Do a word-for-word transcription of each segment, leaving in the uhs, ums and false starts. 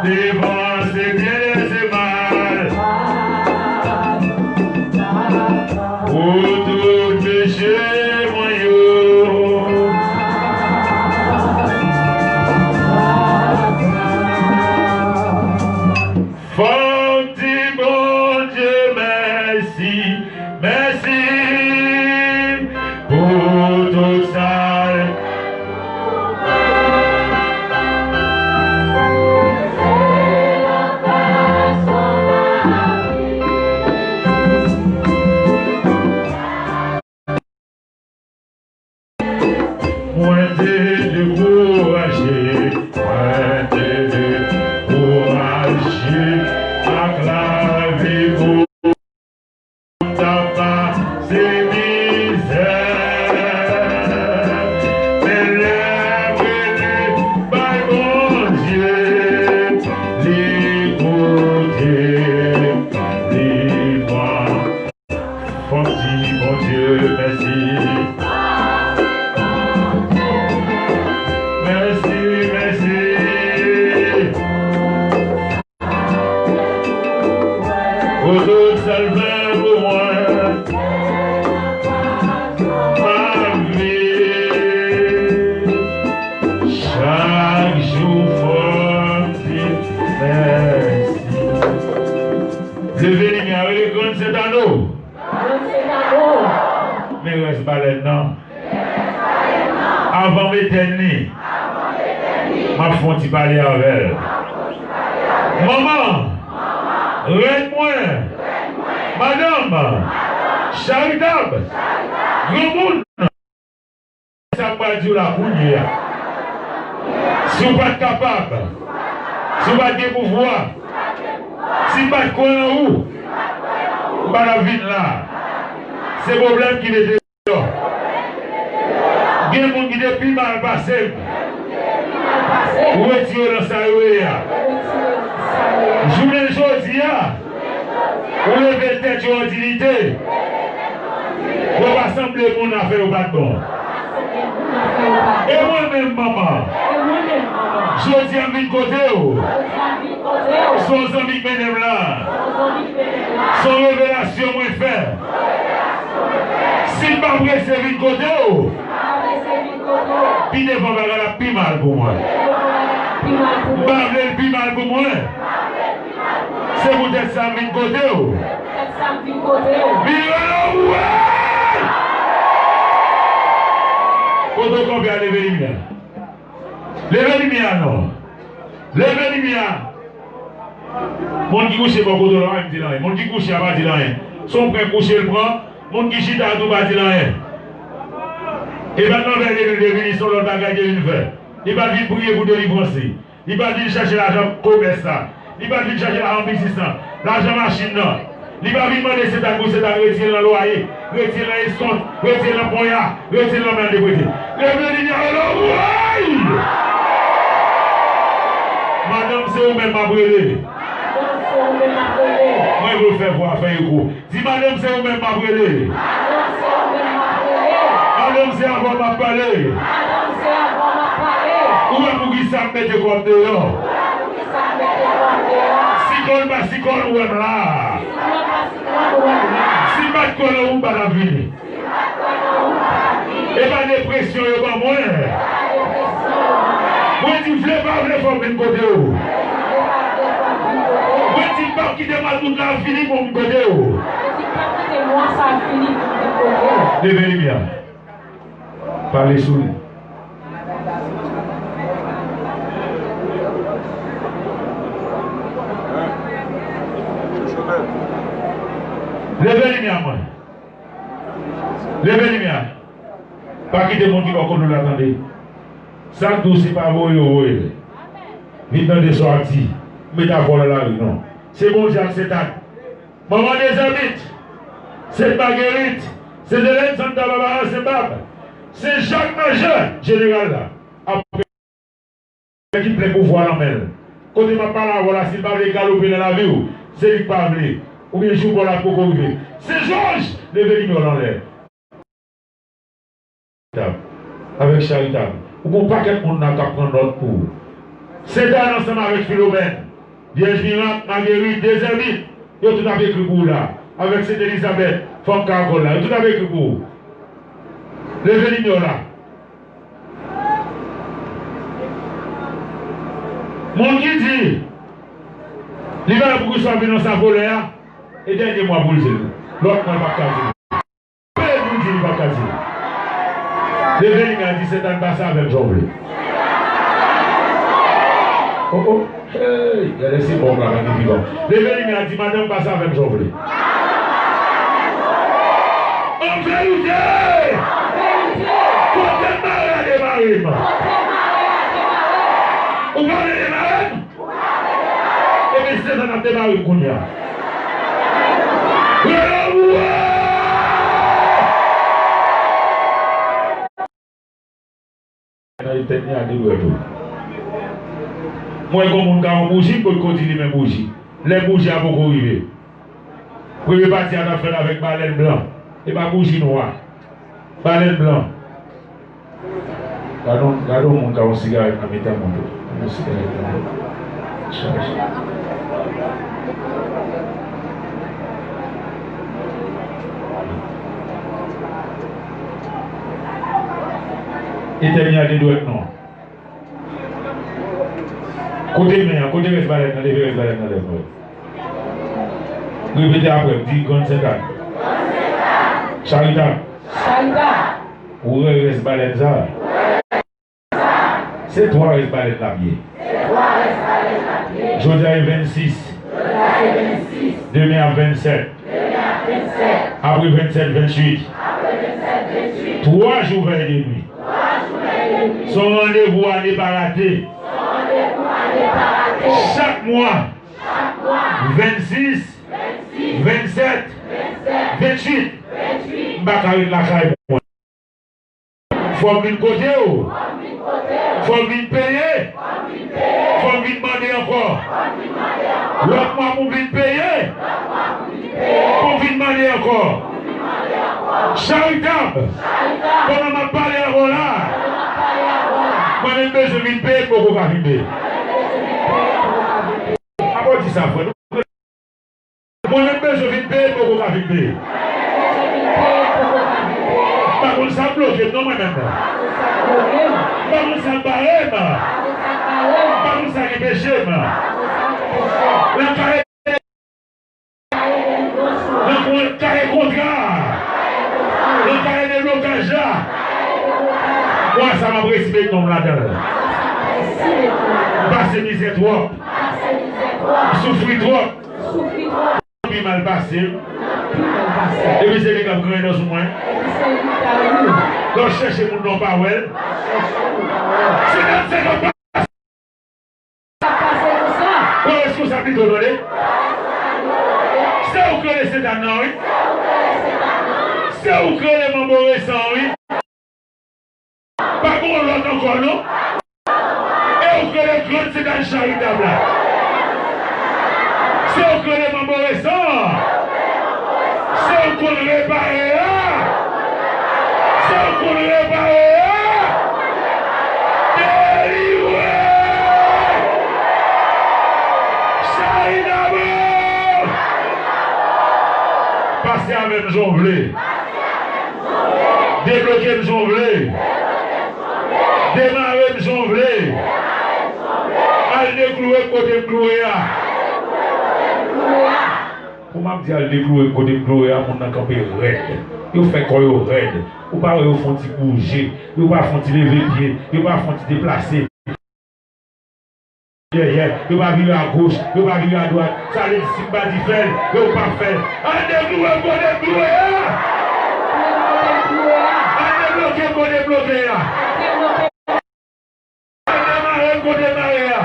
Devan se byen e se mal. Pou tout peche mwen yo. Fò m di Bondye mèsi, mèsi pou tout sa l Mwen te dekouraje, mwen te dekouraje ak lavi pou m t ap pase mizè. Men lè m rele bay Bondye, li koute, li pran. Fò m di Bondye mèsi. Mèsi, mèsi. Pou tout sa l fè pou mwen. M ap viv chak jou fò m di mèsi. Leve limyè a, rele Grann Sentano. Grann Sentano. Men rès balèn nan. Avan m etenn li, m ap fè yon ti pale avè l. Manman, rèn mwen, madanm, charitab, granmoun. Sa m pral di w la kounye a. Si w pa t kapab, si w pa t gen pouvwa, si m pa t kwè nan ou, m pa t ap vin la. Se pwoblèm ki mete w deyò. Gen moun ki te pi mal pase m. Ou retire yo nan sa yo ye a. Jounen jodi a, ou leve tèt yo an diyite. Yo pa sanble moun afè yo pa t bon. E mwen menm, manman, jodi a m vin kote w. Se yon zanmi k mennen m la. Se yon revelasyon mwen fè. Si m pa prese vin kote w, pi devan bagay la pi mal pou mwen. M pa vle l pi mal pou mwen. Se poutèt sa m vin kote w. Vin rele w, wi! Kote w kanpe a, leve limyè. Leve limyè a non. Leve limyè a. Moun ki kouche bò kote w la, pa menm di l anyen. Moun ki kouche a pa di l anyen. Se yon pwen kouche l pran. Moun ki chita a tou pa di l anyen. E pa t anvè li li te vini, se yon lòt bagay li te vin fè. Li pa t vin priye pou delivrans li. Li pa t vin chache lajan komès la. Li pa t vin chache lajan biznis lan. Lajan machin nan. Li pa vin mande Sentàn pou Sentàn retire l nan lwaye, retire l nan eskont, retire l nan ponya, retire l nan men l te prete. Leve limyè a, rele w, woy! Madanm, se ou menm m ap rele. Mwen vle w fè vwa a fè eko. Di, madanm, se ou menm m ap rele. Madanm, se avè w m ap pale. Ou wè poukisa m mete kò m deyò. Sikòn pa sikòn, ou wè m la. Si m pa t kwè nan ou, m pa t ap vini. E pa depresyon yo ban mwen. Mwen di, vle pa vle, fò m vin kote w. Mwen di, m p ap kite mwa d out la fini pou m vin kote w. Leve limyè a. Pale sou li. Leve limyè a, mwen. Leve limyè a. Pa kite moun ki bò kote w la tande. Sa k di w, se pa voye yo voye l. Vin tande sa w ap di. Metafò nan lari, non. Se Bondye ak Sentàn. Manman Dezèbit, Sent Magerit, Sent Elèn, Santa Barbara, Sent Bab, Sen Jak Majè, jeneral la, apre ki plen pouvwa nan men l. Kote m ap pale avè w la, si l pa vle galope nan lavi w, se li k pa vle. Oubyen jou pa w la poko rive. Sen Jòj, leve limyè w anlè. Charitab. Avèk Charitab. Ou gon pakèt moun la k ap pran nòt pou ou. Sentàn ansanm avèk Filomèn. Vyèj Mirak, Magerit, Dezèmit, yo tout ap ekri pou ou la. Avèk Sent Elizabèt, fanm karakòl la, yo tout ap ekri pou ou. Leve limyè w la. Moun ki di li pa gen pou Kriswa vin nan sa volè a, e dènye mwa pou l di l. Lòt mwa l p ap ka di l. Peye pou l di li p ap ka di l. Leve limyè a, di Sentàn pase avè m jan w vle. Oh, oh. Hey, gade se bòm la pa gen pi bon. Leve limyè a, di madanm pase avè m jan w vle. An verite! Kote m mare a demare m. Ou pa vle demare m? Ebyen, Sentàn ap demare m kounye a. Rele w! Nan tèt li a de dwèt ou. Mwen, gon moun ka yon bouji, m potko di li men bouji. Lè bouji a poko rive. Premye pati a t ap fèt avèk balèn blan. E pa bouji nwa. Balèn blan. Gade yon, gade yon moun ka yon sigarèt nan mitan moun yo. Yon sigarèt nan men. Chaje. Etèn li a de dwèt non. Kote men an? Kote rès balèn nan? Leve rès balèn nan, lèv mwen. Repete apre m, di Grann Sentàn. Charitab. Charitab. Ou wè rès balèn sa? Se twa rès balèn l ap ye. Jodi a se vennsis. Demen ap vennsèt. Apre vennsèt, venntuit. Twa jou vèy de nwi. Se yon randevou a ne pa rate. Chak mwa, vennsis, vennsèt, venntuit, m pa ka ret lakay mwen. Fò m vin kote w. Fò m vin peye. Fò m vin mande ankò. Lòt mwa pou m vin peye. Pou m vin mande ankò. Charitab. Pandan m ap pale avè w la, mwen menm bezwen vin peye, m poko ka vin peye. Apa w di sa, frè? Mwen menm bezwen vin peye, m poko ka vin peye. M pa konn sa k bloke m non, mwen menm. M pa konn sa k bare m. M pa konn sa k anpeche m. Lakay, nan kay kontra. Nan kay deblokaj la. Mwa sa m ap resi met non m ladan l. M pase mizè twòp. M soufri twòp. Pi mal pase m. Epi se li k ap griyen dan sou mwen. Lè w chèche moun nan w pa wè l. Senkant senkant pase. Pran responsablite w, tande. Se ou k rele Sentàn nan, wi. Se ou k rele manbo resan, wi. Pa gen yon lòt ankò non. E ou k rele Grann Sentàn Charitab la. Se ou k rele manbo resan. Se ou k konn repare a. Se ou k konn repare a. Delivre. Charitab. Pase avè m jan w vle. Debloke m jan w vle. Demare m jan w vle. Al deklouwe m kote m klouwe a. Pou m ap di al deklouwe m kote m klouwe a, moun nan kanpe rèd. Yo fè kò yo rèd. Ou pa wè yo fè yon ti bouje. Yo pa fè yon ti leve pye. Yo pa fè yon ti deplase. Dèyè, yo pa vire agoch, yo pa vire adwat. Sa vle di si m pa di fè l, yo p ap fè l. Al deklouwe m kote m klouwe a! Al debloke m kote m bloke a! Al demare m kote m mare a!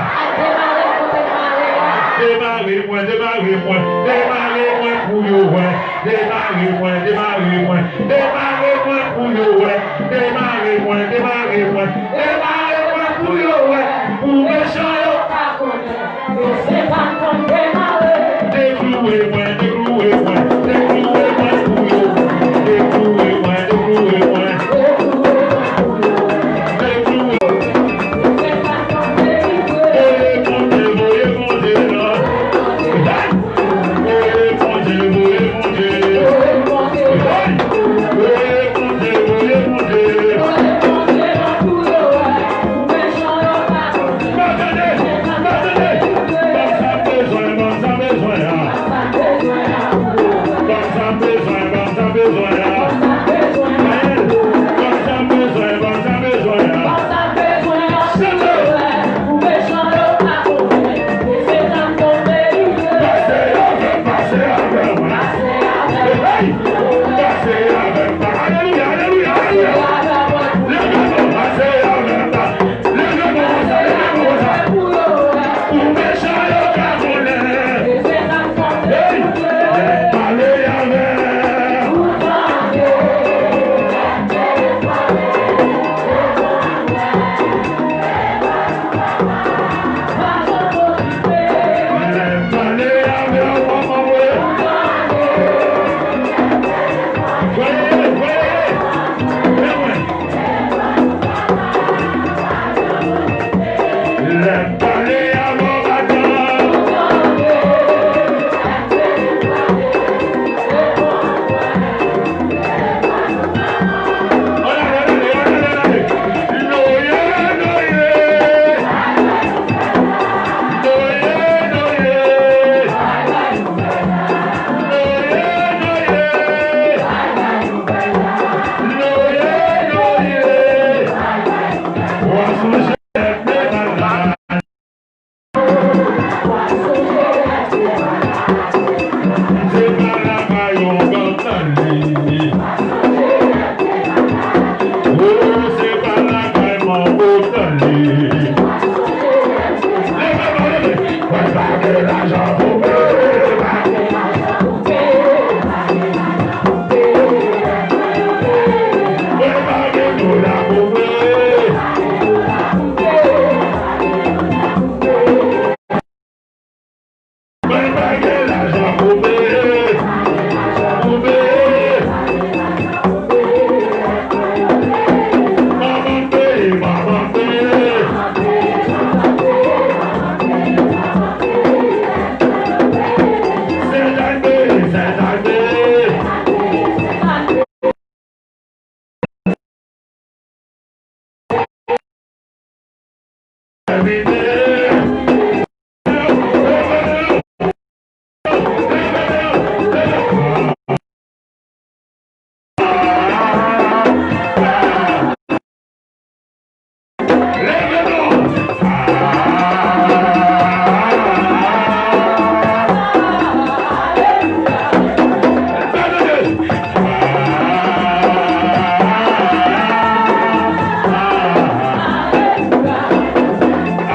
Demare mwen, demare mwen, demare mwen pou yo wè. Demare mwen, demare mwen, demare mwen pou yo wè. Demare mwen, demare mwen, demare mwen pou yo wè. Pou mechan yo pa konnen. Yo se pa konn demare. Deklouwe mwen, deklouwe mwen, deklouwe mwen pou yo wè. Deklouwe mwen, deklouwe mwen. Deklouwe. Voye monte, voye monte, non.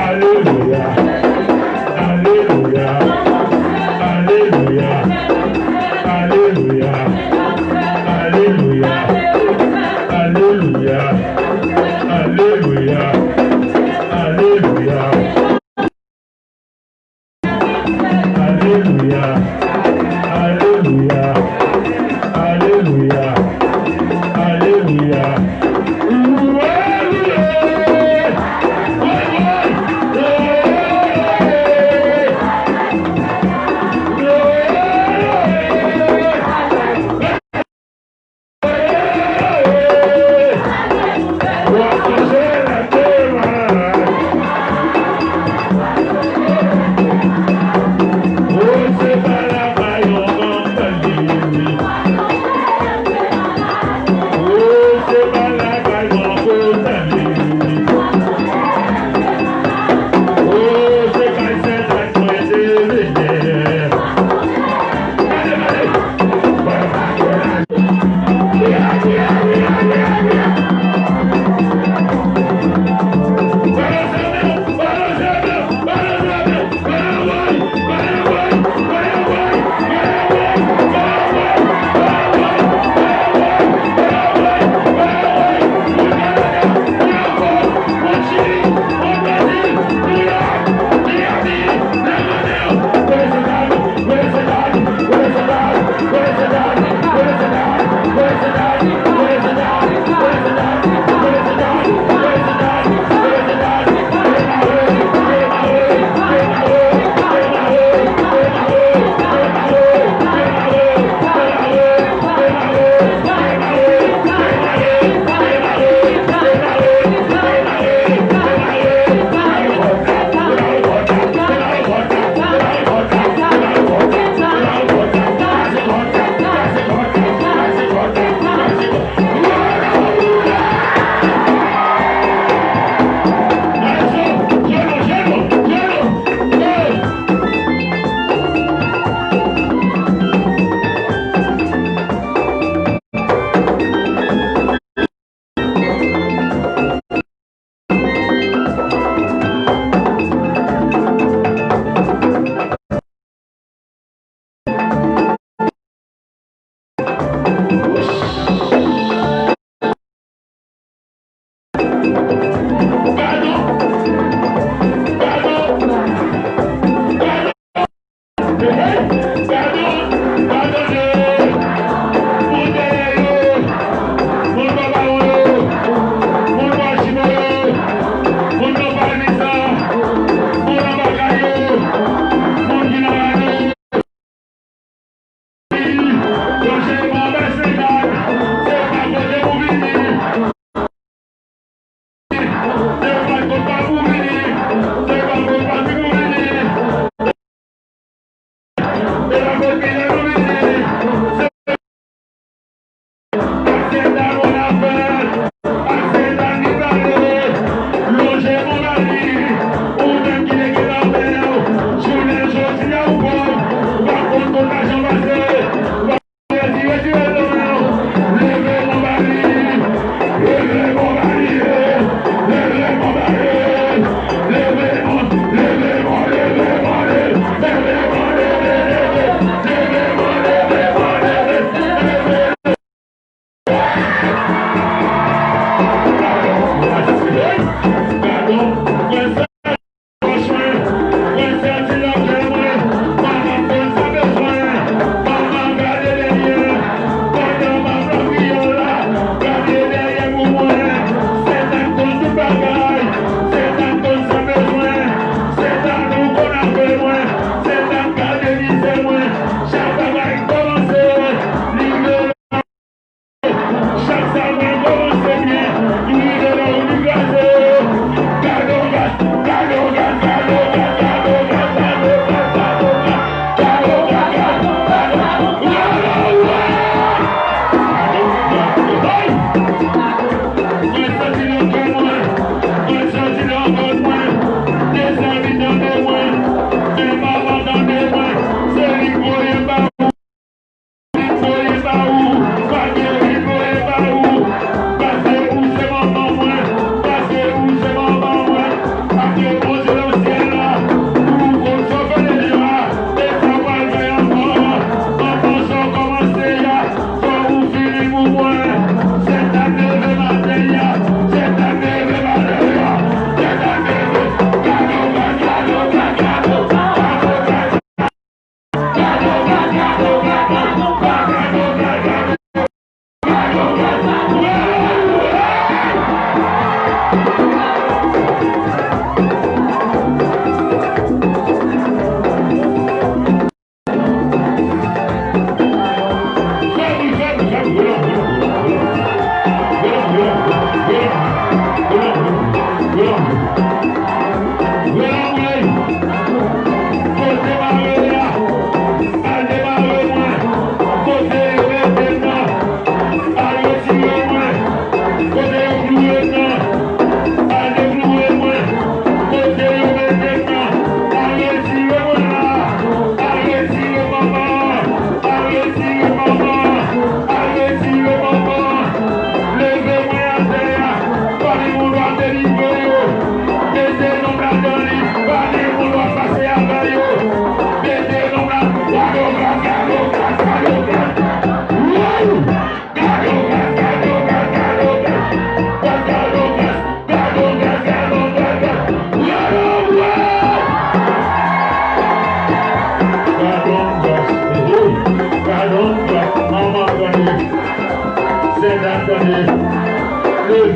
Alelouya, alelouya, alelouya, alelouya, alelouya, alelouya, alelouya, alelouya. Alelouya, alelouya, alelouya, alelouya.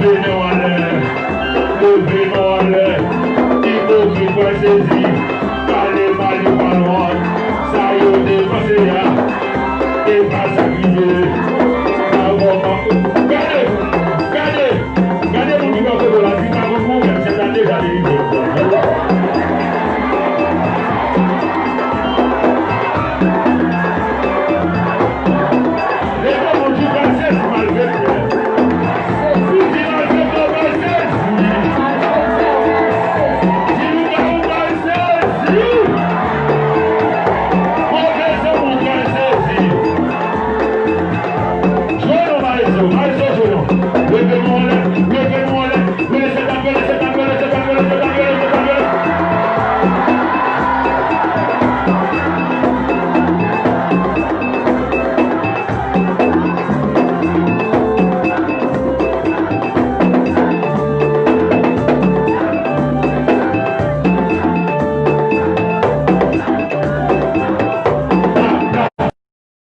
Leve men w anlè, leve men w anlè. Ipokrit pral sezi, pale mal yo pa lwont. Sa yo te panse a, e pa sa k rive. Gade, gade, gade moun ki bò kote w la, di pa konn mwen menm, Sèt la deja delivre m. Leve men w, di pral sezi malfektè. Di malfektè pral sezi. Di lougarou pral sezi. Move zanmi pral sezi. Jwe non, maestro, maestro, jwe non. Leve men w anlè, leve men w anlè. Mele Sèt la, mele Sèt la, mele Sèt la, mele Sèt la, mele Sèt la, mele Sèt la.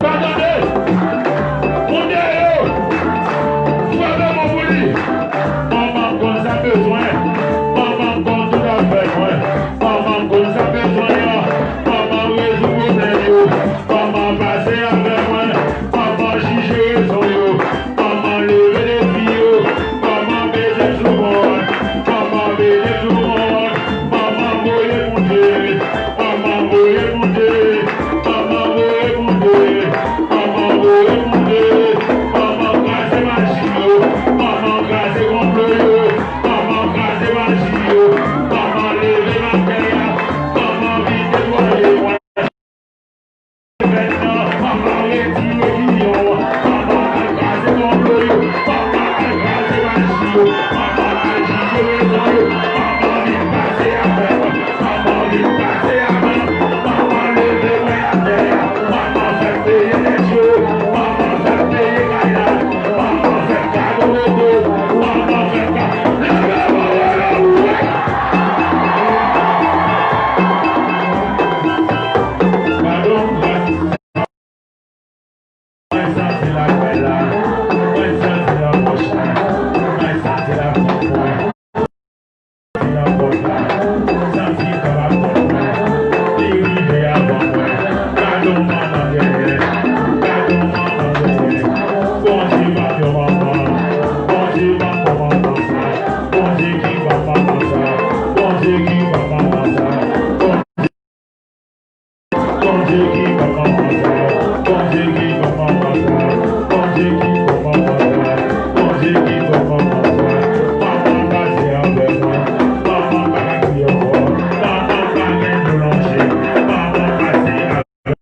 Pa tande! Moun dèyè yo! Frape men w pou li! Manman m konn sa m bezwen. Manman m konn tout afè mwen. Manman m konn sa m bezwen an. Manman rezoud pwoblèm yo. Manman pase avè mwen. Manman jije rezon yo. Manman leve defi yo. Manman mete m sou mòn. Manman mete m sou mòn. Manman voye Bondye. Manman voye Bondye. Manman voye Bondye. Manman voye Bondye. Manman kraze maji yo. Manman kraze konplo yo. Manman kraze maji yo. Manman leve m atè a. Manman vin netwaye mwen. Mwen santi lakay la, mwen santi nan pòch la, mwen santi nan pòch la, santi kòb ap tann mwen, li rive avan mwen, gade yon manman dèyè, gade yon manman dèyè, Bondye ban m yon manman, Bondye ban m yon manman sa, Bondye ki ban m manman sa, Bondye ki ban m manman sa, Bondye Bondye ki papa papa, Bondye ki papa papa, Bondye ki papa papa, Bondye ki papa papa. Papa pase avè mwen, papa pa ka kriye ankò, papa pa gen dlo nan je, papa pase avè mwen.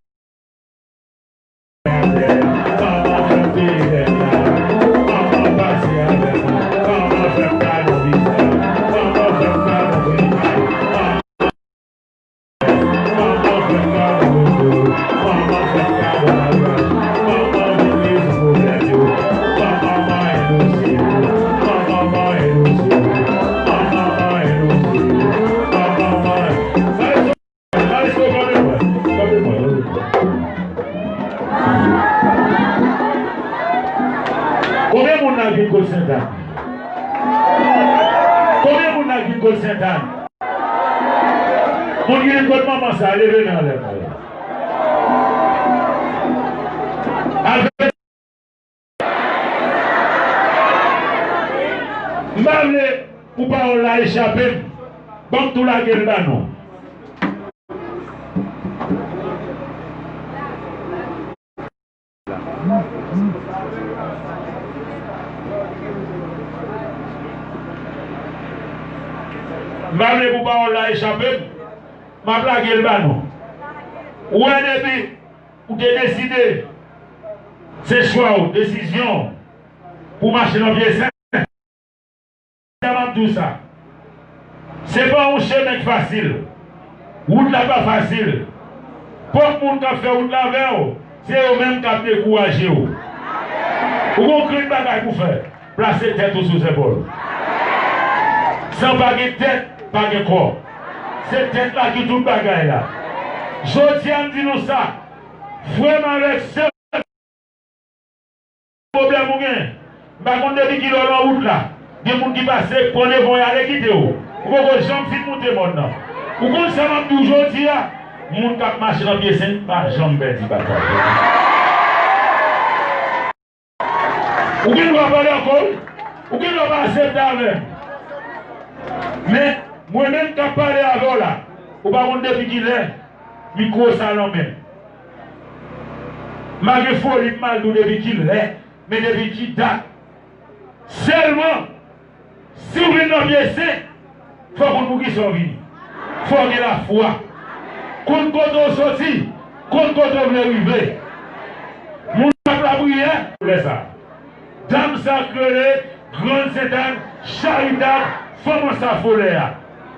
Maestro, kanpe mwen, kanpe mwen. Konbyen moun la k vin kot Sentàn? Konbyen moun la k vin kot Sentàn? Moun ki vin kot manman sa, leve men anlè mwen. Avèk M pa vle pou pawòl la echape m. Ban m tou lage l ba nou. M pa vle pou pawòl la echape m. M ap lage l ba nou. Ou wè, depi ou te deside, se chwa w, desizyon w, pou w mache nan pye sen. M ap di w sa. Se pa yon chemen k fasil. Wout la pa fasil. Pòp moun k ap fè wout la avè w, se yo menm k ap dekouraje w. Ou gon grenn bagay pou w fè. Plase tèt ou sou zepòl. San pa gen tèt, pa gen kò. Se tèt la ki tout bagay la. Jodi a, m di nou sa, frè m avèk sè m, pwoblèm ou gen, m pa konn depi kilè w nan wout la. Gen moun ki pase, pran devan w, y ale kite w. Ou poko janm fin moute mòn nan. Ou konn sa m ap di w jodi a? Moun k ap mache nan pye sen pa janm pèdi batay. Ou gen dwa pale ankò, wi. Ou gen dwa pa aksepte avè m. Men, mwen menm k ap pale avè w la, ou pa konn depi kilè mikwo sa nan men m. M pa gen foli pou m al di w depi kilè, men depi ki dat. Sèlman, si w vin nan pye sen, fò w konn poukisa w vini. Fò w gen lafwa. Konn kote w soti, konn kote w vle rive. Moun k ap lapriyè, lè sa. Dam sa k rele Grann Sentàn, charitab, fanm an sa folè a.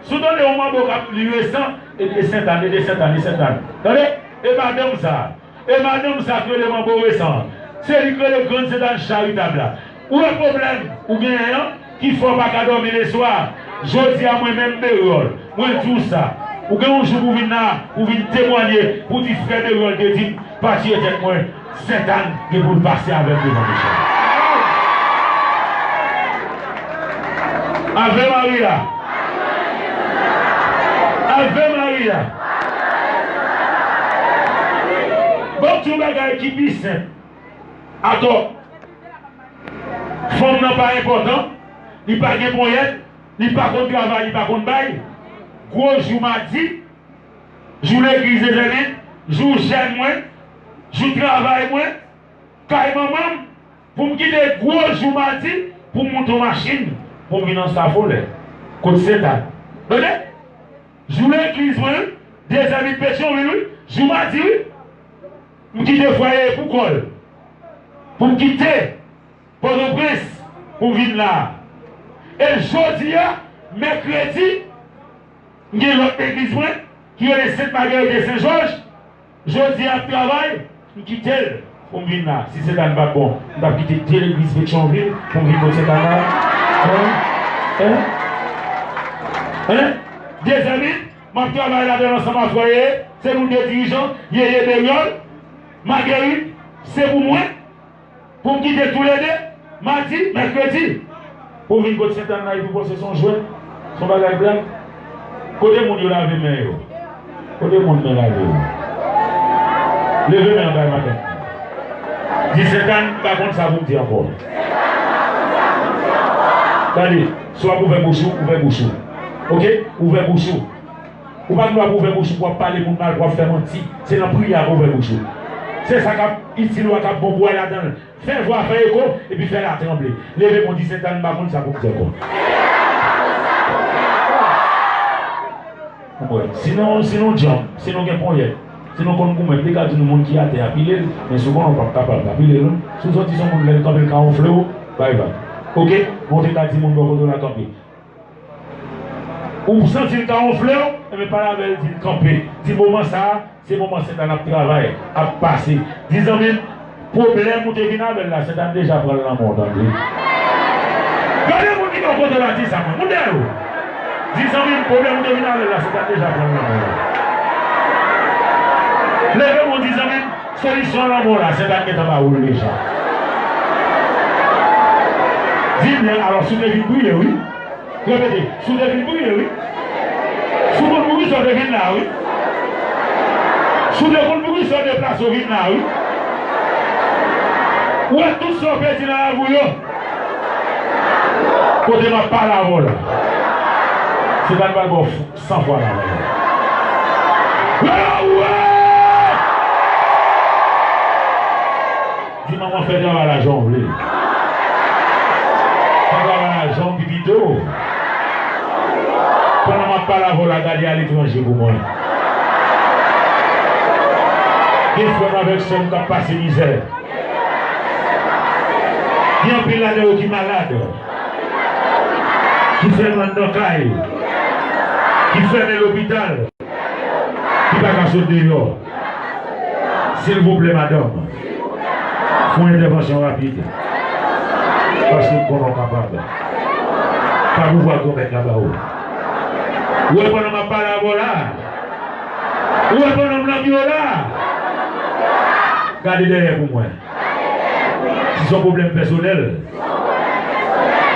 Si w tande yon manbo k ap li resan, e, e Sentàn, e de Sentàn, e Sentàn. Tande? E madanm sa. E madanm sa k rele manbo resan an, se li k rele Grann Sentàn charitab la. Ou wè pwoblèm ou genyen an ki fè w pa ka dòmi leswa? Jodi a, mwen menm Beryòl, mwen di w sa. Ou gen yon jou pou w vin la, pou w vin temwanye, pou w di frè Beryòl te di m pa tiye tèt mwen. Sentàn gen pou l pase avè m devan Michel. Ave Maria! Ave Maria! Bon, ti yon bagay ki pi senp. Atò, fanm nan pa enpòtan, li pa gen ponyèt, li pa konn travay, li pa konn bay. Gwo jou madi, jou legliz Dezèmit, jou jèn mwen, jou travay mwen, kay manman m, pou m kite gwo jou madi, pou m moute yon machin, pou m vin nan Safolè, kot Sentàn. Tande? Jou legliz mwen, wi, Dezèmit Petyonvil, wi, jou madi, wi. M kite fwaye pou kò l. Pou m kite Pòtoprens, pou m vin la. E jodi a, mèkredi, m gen lòt legliz mwen, ki rele Sent Magerit de Sen Jòj. Jodi a ap travay, m kite l pou m vin la. Si Sentàn pa t bon, m t ap kite de legliz Petyonvil pou m vin kot Sentàn la. Hein? Hein? Hein? Dezèmit, m ap travay ladan l ansanm ak Fwaye, se nou de dirijan, Yeye Beryòl, Magerit, se pou mwen. Pou m kite toulede, madi, mèkredi, pou m vin kot Sentàn la epi w panse se yon jwèt, se yon bagay blag. Kote moun yo lave men yo? Kote moun men lave yo? Leve men an bay madanm. Di Sentàn, m pa konn sa pou m di ankò. Gade, si w ap ouvè bouch ou, ouvè bouch ou. Oke? Ouvè bouch ou. Ou pa gen dwa pou ouvè bouch ou pou w ap pale moun mal, pou w ap fè manti. Se nan priyè pou ouvè bouch ou. Se sa k ap itil ou a k ap bon pou w al ladan l. Fè vwa fè eko, epi fè l a tranble. Leve men w di Sentàn, m pa konn sa pou m di ankò. Anmwey, si nou, si nou djanm, si nou gen ponyèt, si nou konn goumen, m te ka di nou moun ki atè a pile l, men si w konnen w p ap kapab, pa pile l non. Si w santi se yon moun lè l kanpe l ka wonfle w, bay vag. Oke? Men w te ka di moun bò kote w la kanpe. Ou santi l ka wonfle w, enben pale avè l, di l kanpe. Di moman sa a, se moman Sentàn ap travay, ap pase. Di zanmi m, pwoblèm ou te vin avè l la, Sentàn deja pran l nan men w, tande. Gade moun ki bò kote w la, di sa mwen. Moun dèyè w. Di zanmi m, pwoblèm ou te vin avè l la, Sentàn deja pran l nan men w. Leve men w, di zanmi m, solisyon an nan men w la, Sentàn gentan ba ou l deja. Di m, alò, si w te vin priye, wi. Repete, si w te vin priye, wi. Si w konn poukisa w te vin la, wi. Si w te konn poukisa w deplase w vin la, wi. Ou wè tout sa w pèdi nan lavi w yo. Kote m ap pale avè w la. Se pa l pral ba w san fwa la. Lè w wè! Di manman fè travay la jan w vle. Fè travay la jan w pi pito. Pandan m ap pale avè w la, gade aletranje pou mwen. Gen frè m avèk sè m k ap pase mizè. Gen anpil ladan yo ki malad. Ki fèmen anndan kay. Ki fèmen lopital. Ki pa ka sot deyò. Silvouplè, madanm. Fè yon entèvansyon rapid. Paske m konnen w kapab. Pa pouvwa granmèt la ba ou. Ou wè pandan m ap pale avè w la? Ou wè pandan m nan biro la? Gade dèyè pou mwen. Si se yon pwoblèm pèsonèl,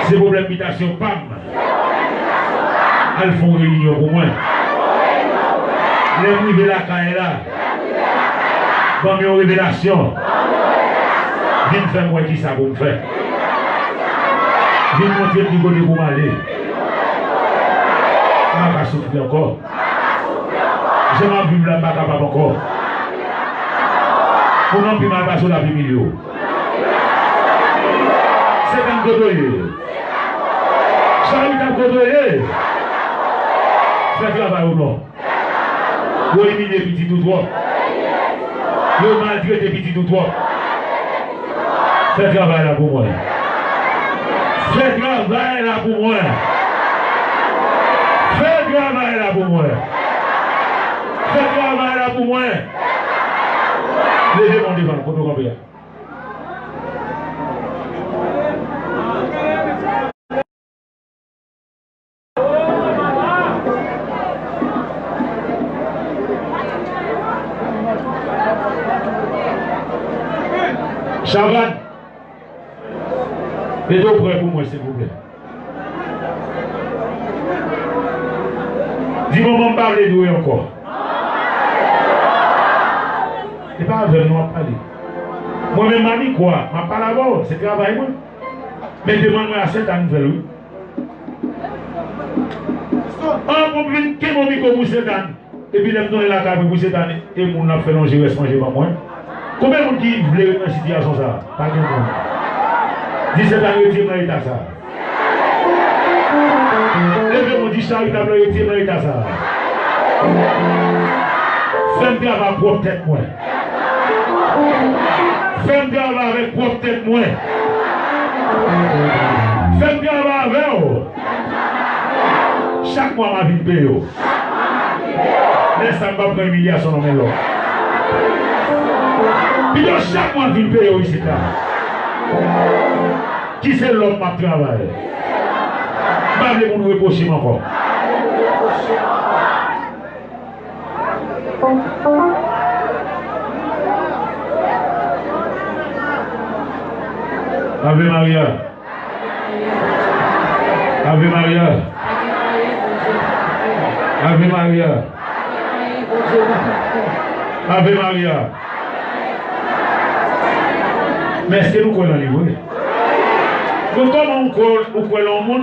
Se pwoblèm bitasyon pa m. Al fè yon reyinyon pou mwen. Lè m rive lakay la, ban m yon revelasyon. Vin fè m wè kisa pou m fè. Vin montre m ki kote pou m ale. M pa ka soufri ankò. Jan m ap viv la, m pa kapab ankò. Moun anpil mal pase w, l ap imilye w. Setan, kote w ye? Charitab, kote w ye? Fè travay ou non. Yo imilye pitit ou twòp. Yo maltrete pitit ou twòp. Fè travay la pou mwen. Fè travay la pou mwen. Fè travay la pou mwen. Fè travay la pou mwen. Leve men w devan, kote w kanpe a. Chavàn, mete w prè pou mwen, silvouplè. Di manman m pa vle dwe ankò. E pa avè m non w ap pale. Mwen menm, m a mikwo a, m ap pale avè w, se travay mwen. Men demann mwen a Sentàn m fè l, wi. An, pou m vin kenbe yon mikwo pou Sentàn. Epi lè m tounen lakay mwen pou Sentàn, e moun nan ap fè lonje rès manje ban mwen. Konbyen moun ki vle ret nan sitiyasyon sa a? Pa gen moun. Di Sentàn retire m nan eta sa a. Leve men w, di Charitab lan retire m nan eta sa a. Fè m travay pwòp tèt mwen. Fè m travay avèk pwòp tèt mwen. Fè m travay avè w. Chak mwa m a vin peye w. Lè sa a m p ap pran imilyasyon nan men lòm. Pito chak mwa m vin peye w isit la. Ki se lòm m ap travay. M pa vle moun repwoche m ankò. Ave Maria. Ave Maria. Ave Maria. Ave Maria. Men èske nou kwè nan li vre? Bon, kòman ou kwè, ou kwè nan yon moun?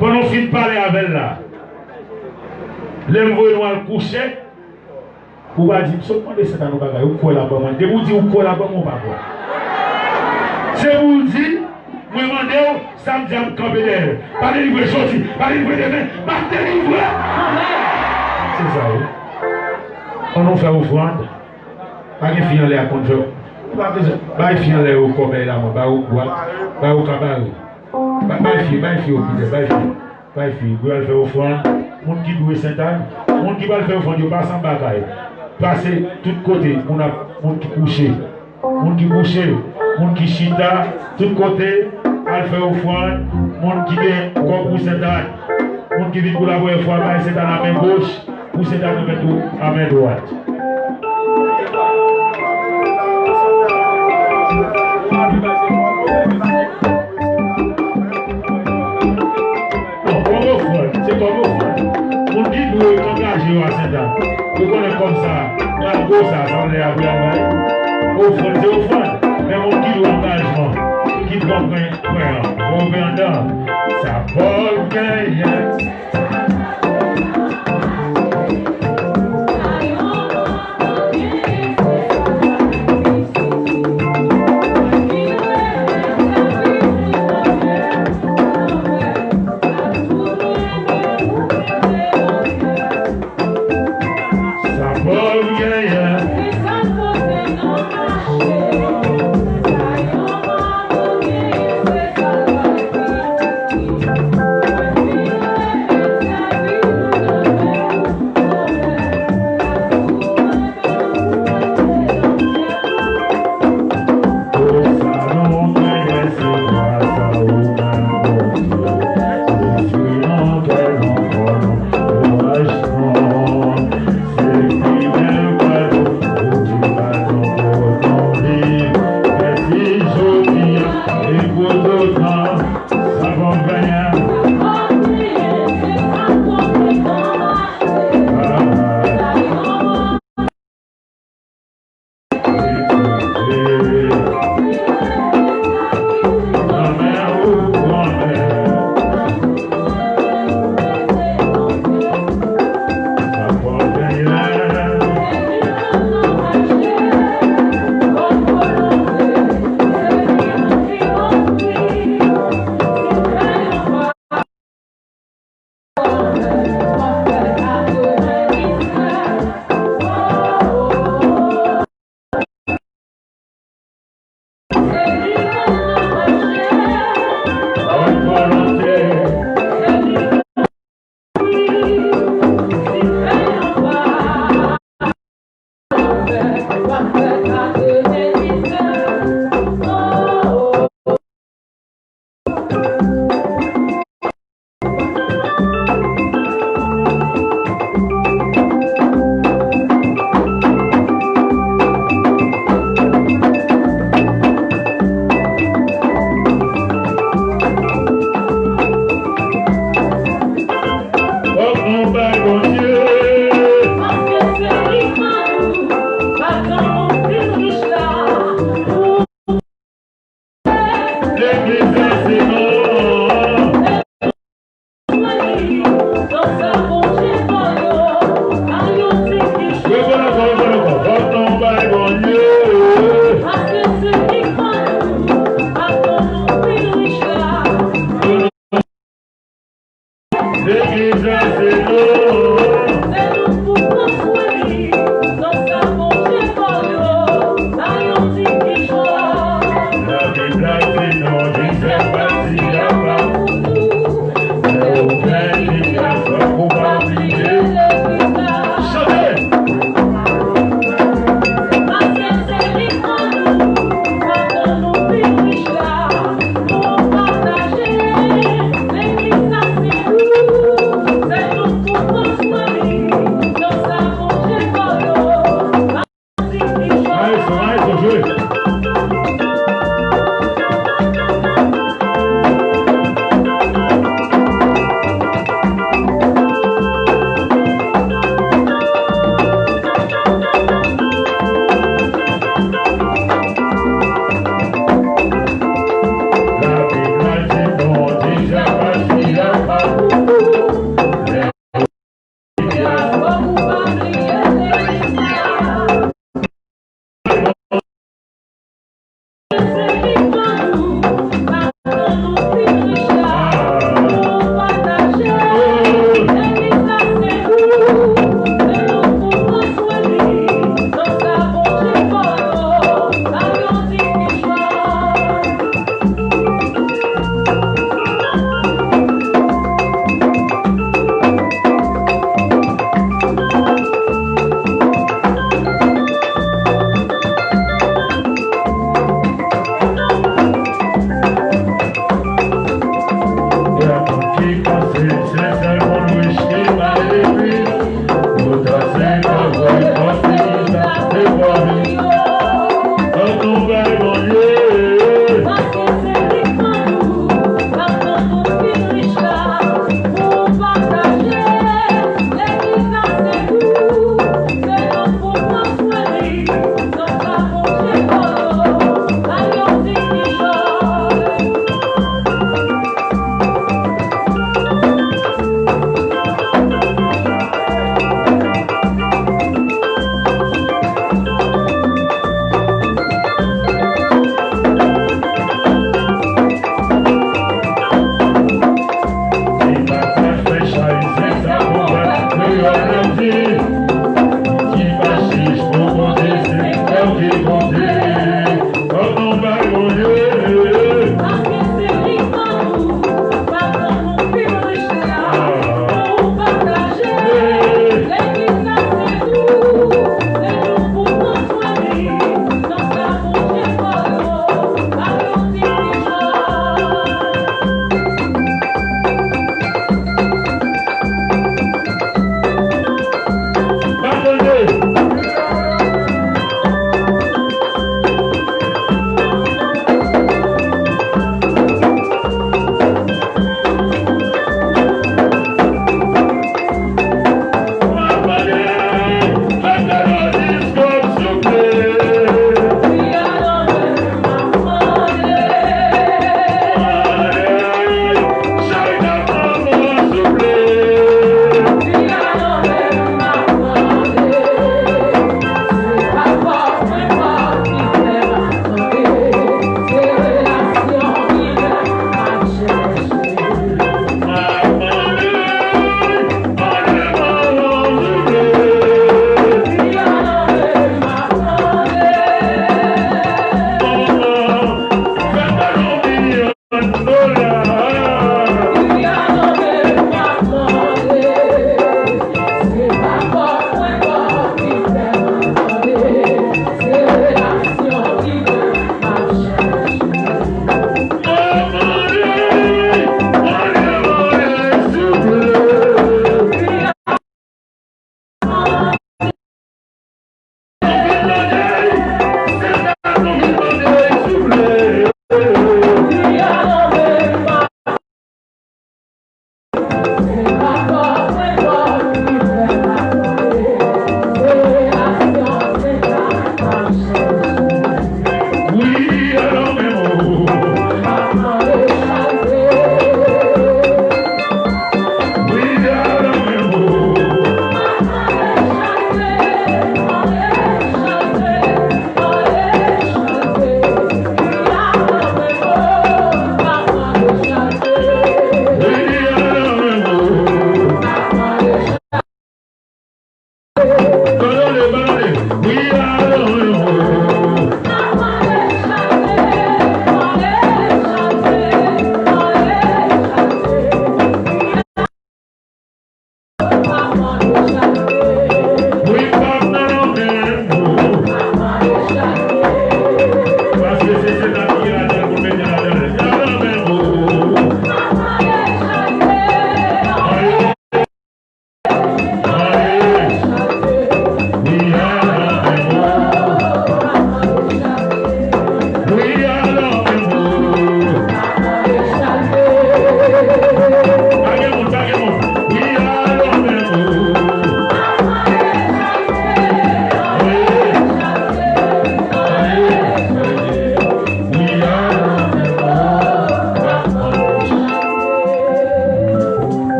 Pandan w fin pale avè l la, lè m voye nou al kouche, ou pa di, m sot mande Sentàn yon bagay, ou kwè l ap ban mwen. Depi w di ou kwè l ap ban mwen, ou pa kwè. Se pou w di, mwen mande w, samdi a m kanpe dèyè l. Pa delivre jodi, pa delivre demen, m ap delivre. Se sa, wi. Ann nou fè ofrann. Pa gen fi anlè a konn fè. Ou pa bezwen bay fi anlè yo kòbèy la, mwen, ba yo bwat, ba yo kabare. Ba-, bay fi, bay fi yo pidè, bay fi. Bay fi, pou y al fè ofrann. Moun ki dwe Sentàn, moun ki pral fè ofrann yo pase anba kay. Pase tout kote, moun ap, moun ki kouche. Moun ki kouche, moun ki chita, tout kote, al fè ofrann, moun ki gen kòb pou Sentàn, moun ki vin pou lapremyè fwa, bay Sentàn a men goch, pou Sentàn remèt ou a men dwat. Bon, kòb ofrann, se kòb ofrann. Moun ki dwe angaje yo a Sentàn, yo konnen kòb sa, nan gwo sa, sa vle apre al bay. Ofrann, se ofrann. Men moun ki dwe angajman, ki pran pwen, pwen an, fò w vin anndan. Sa Pòl genyen. Sa Pòl genyen.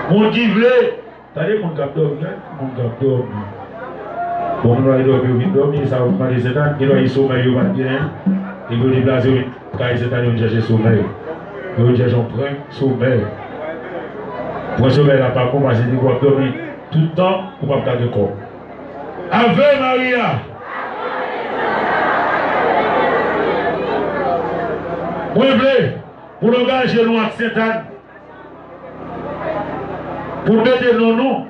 Moun ki vle, tande moun k ap dòmi, gade moun k ap dòmi. Bon, moun yo dòmi, yo vin dòmi, sa yo mande Sentàn, gen dwa se somèy yo pa t genyen, epi yo deplase yo vin kay Sentàn, yo vin chèche somèy. Yo vin chèche yon pwen somèy. Pwen somèy la pa bon, paske depi w ap dòmi tout tan, ou p ap ka gen kòb. Ave Maria! Mwen vle pou n angaje nou ak Sentàn, pou n mete non nou.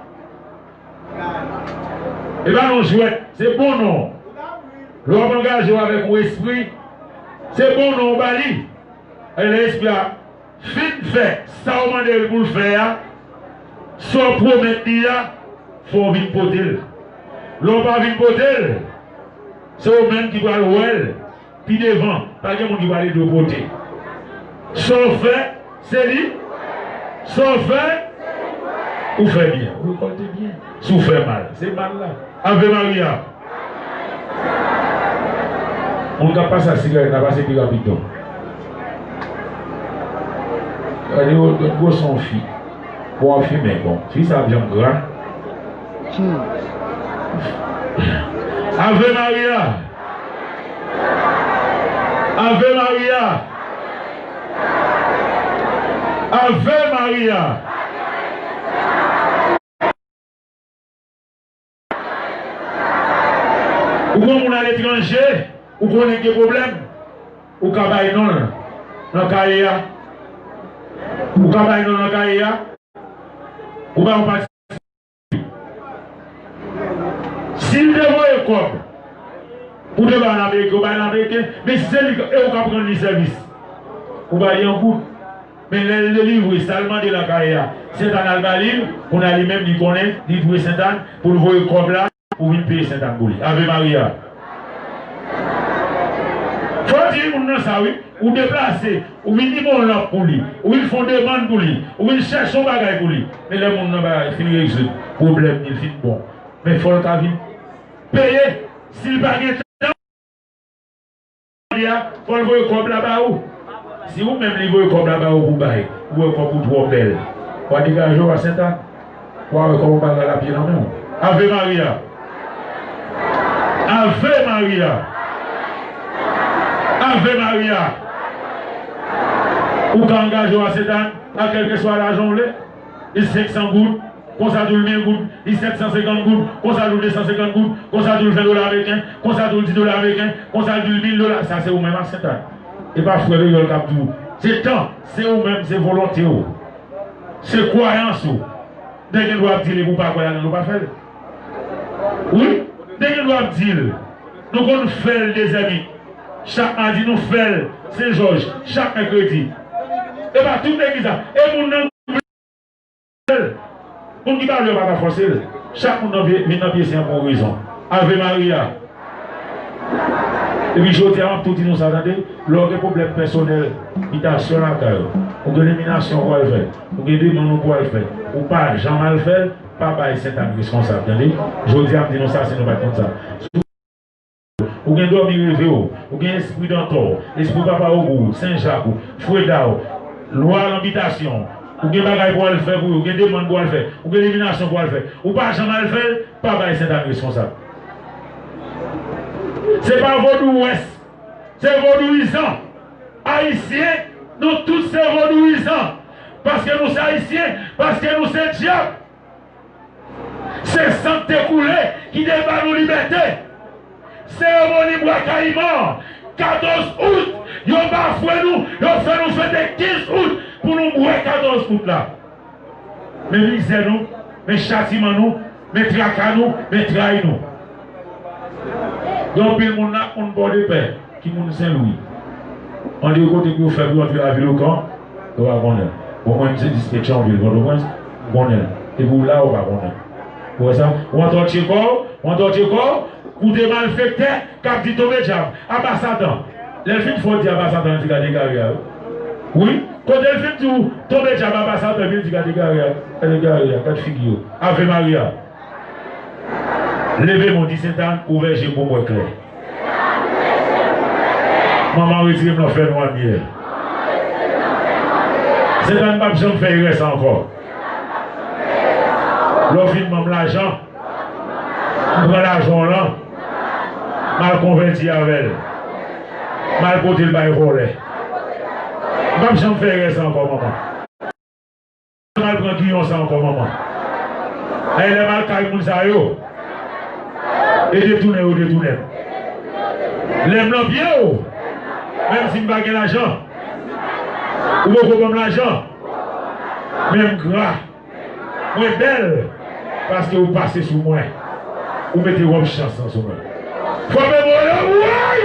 E pa yon jwèt, se bon non. Lè w ap angaje w avèk yon espri, se bon non w ba li. E lè espri a fin fè sa w mande l pou l fè a, sa w pwomèt li a, fò w vin pote l. Lè w pa vin pote l, se ou menm ki pral wè l pi devan. Pa gen moun ki pral ede w pote. Sa w fè, se li. Sa w fè, ou fè byen. Ou rekòlte byen. Si w fè mal, se mal la. Ave Maria. Moun k ap pase ak sigarèt la, pase pi rapid non. Gade, yo, yo, gwo son fi. Bon, w ap fimen, bon. Fi sa ap janm gra. Ave Maria! Ave Maria! Ave Maria! Ou gen moun aletranje, ou konnen gen pwoblèm, ou ka bay non l nan kaye a. Ou ka bay non l nan kaye a. Ou bay yon pati. Si l te voye kòb pou te bay yon Ameriken, ou bay yon Ameriken, men si se li, e ou k ap rann li sèvis, ou ba li yon goud. Men lè l delivre sa l mande lakay la, Sentàn al ba li l, kounye a li menm li konnen li dwe Sentàn pou l voye kòb la pou vin peye Sentàn pou li. Ave Maria. Fò w di moun nan sa wi. Ou deplase, ou vin limen yon lanp pou li, ou vin fè yon demann pou li, ou vin chèche yon bagay pou li. Men lè moun nan bagay fin rezoud, pwoblèm li fin bon. Men fò l ka vin peye. Si l pa gen tan, fò l voye kòb la ba ou. Si ou menm li voye kòb la ba ou pou bay, ou wè kòb ou twò bèl, w a degaje w a Sentàn. W a wè kòman bagay la ap ye nan men w. Ave Maria! Ave Maria! Ave Maria! Ou ka angaje w a Sentàn a kèlkeswa lajan w vle. Li senk san goud, konsa tou l mil goud, li sèt san senkant goud, konsa tou l de san senkant goud, konsa tou l ven dola ameriken, konsa tou l di dola ameriken, konsa tou l mil dola. Sa se ou menm ak Sentàn. E pa frè Reyòl k ap di w. Se tan, se ou menm, se volonte w. Se kwayans ou. Nèg gen dwa ap di l epi w pa kwè ladan l, ou pa fè l. Wi, nèg gen dwa ap di l. Nou konn fè l dezèmit. Chak madi nou fè l Sen Jòj, chak mèkredi. E pa tout legliz la. E moun nan ki vle l. Moun ki pa vle yo pa ka fòse l. Chak moun nan vye- vin nan pye Senyè pou yon rezon. Ave Maria. Epi jodi a, m ap tou di nou sa, tande. Lè w gen pwoblèm pèsonèl, bitasyon lakay ou, ou gen liminasyon pou w al fè, ou gen demann ou pou w al fè, ou pa janm al fè l, pa bay Sentàn reskonsab, tande. Jodi a, m di nou sa, si nou pa t konn sa. Ou gen dòmi reve w, ou gen espri dantò, espri papa Ogou, Sen Jak ou, Freda w, lwa lanbitasyon, ou gen bagay pou w al fè pou yo, ou gen demann pou w al fè, ou gen liminasyon pou w al fè, ou pa janm al fè l, pa bay Sentàn reskonsab. Se pa vodouyès, se vodouyizan. Ayisyen, nou tout se vodouyizan. Paske nou se Ayisyen, paske nou se dyab. Se san k te koule ki te ba nou libète. Seremoni Bwa Kayiman, katòz out, yo bafwe nou, yo fè nou fete kenz out pou nou bwè katòz out la. Men mizè nou, men chatiman nou, men traka nou, men trayi nou. Gen anpil moun la, moun Pòdepè, ki moun Sen Lwi. Ann de kote pou yo fè pou yo antre lavil Okan, yo pa konnen. Bon, mwen, m se dispetchè yon vil Pòtoprens, m konnen. Epi w la, ou pa konnen. Ou wè sa? Ou antòtye kò w, ou antòtye kò w, koute malfektè k ap di tonbe dyab, aba Satan. Lè l fin fè w di aba Satan, l di gade egare a, wi. Wi, kote l fin di w tonbe dyab, aba Satan, epi l di gade egare a, gade egare a, gade figi yo. Ave Maria. Leve men w, di Sentàn, ouvè je m pou m wè klè. Manman retire m nan fènwa m ye. Sentàn p ap janm fè erè sa ankò. Lè w fin ban m lajan, m pran lajan w lan, m al konvèti avè l, m al pote l bay vòlè. M p ap janm fè erè sa ankò, manman. M al pran giyon sa ankò, manman. Ay, lè m al kay moun sa yo, e detounen yo detounen m. Lè m nan pye w, menm si m pa gen lajan, ou poko ban m lajan, men m gra. Mwen bèl paske ou pase sou mwen. Ou mete wòb chans lan sou mwen. Frape mwen yo, woy!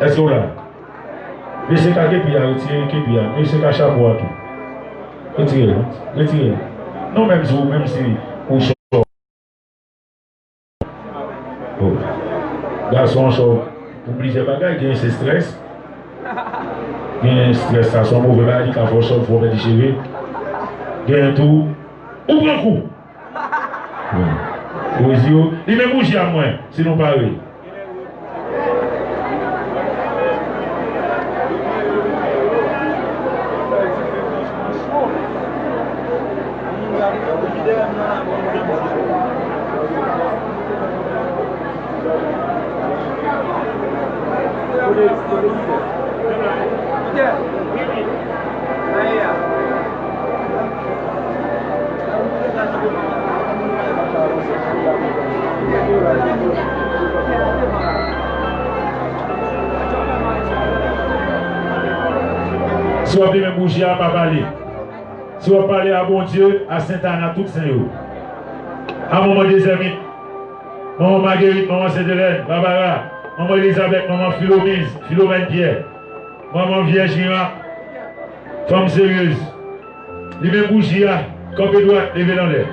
Èske w la? Mesye ka kepi a, retire kepi a. Mesye ka chapo a tou. Retire l, retire l. Non, menm si ou, menm si ou chò. Oh. Gason an chò pou plizyè bagay, gen se strès. Gen strès, sa se yon move bagay, li ka fè w chòk, fè w pèdi cheve. Gen tou, ou pran kou. Wi. Ou di yo, limen bouji a mwen, si nou pare. Si w ap limen bouji a, pa pale. Si w ap pale a Bondye, a Sentana, tout sen yo, a manman Dezèmit, manman Magerit, manman Sentelèn, Babara, manman Elizabèt, manman Filomiz, Filomèn Pyè, manman Vyèj Mirak, fanm seryez, limen bouji a, kanpe dwat, leve l anlè.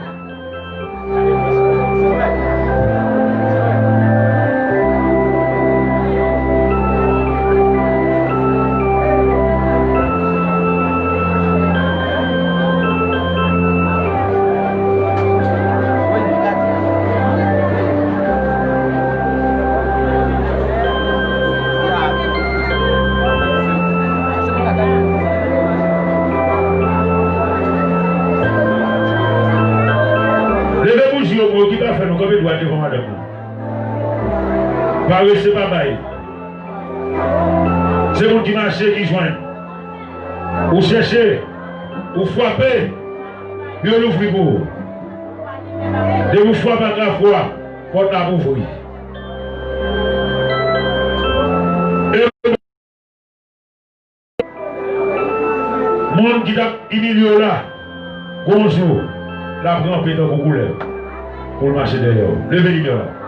Leve bouji yo pou yo ki pa fè nou kanpe dwat devan madanm nan. Parese pa bay. Se moun ki mache ki jwenn. Ou chèche, ou frape, yo louvri pou ou. Depi ou frape ak lafwa, pòt la ap ouvri. E moun ki t ap imilye w la, gon jou, l ap ranpe tankou koulèv pou l mache dèyè w. Leve limyè w la.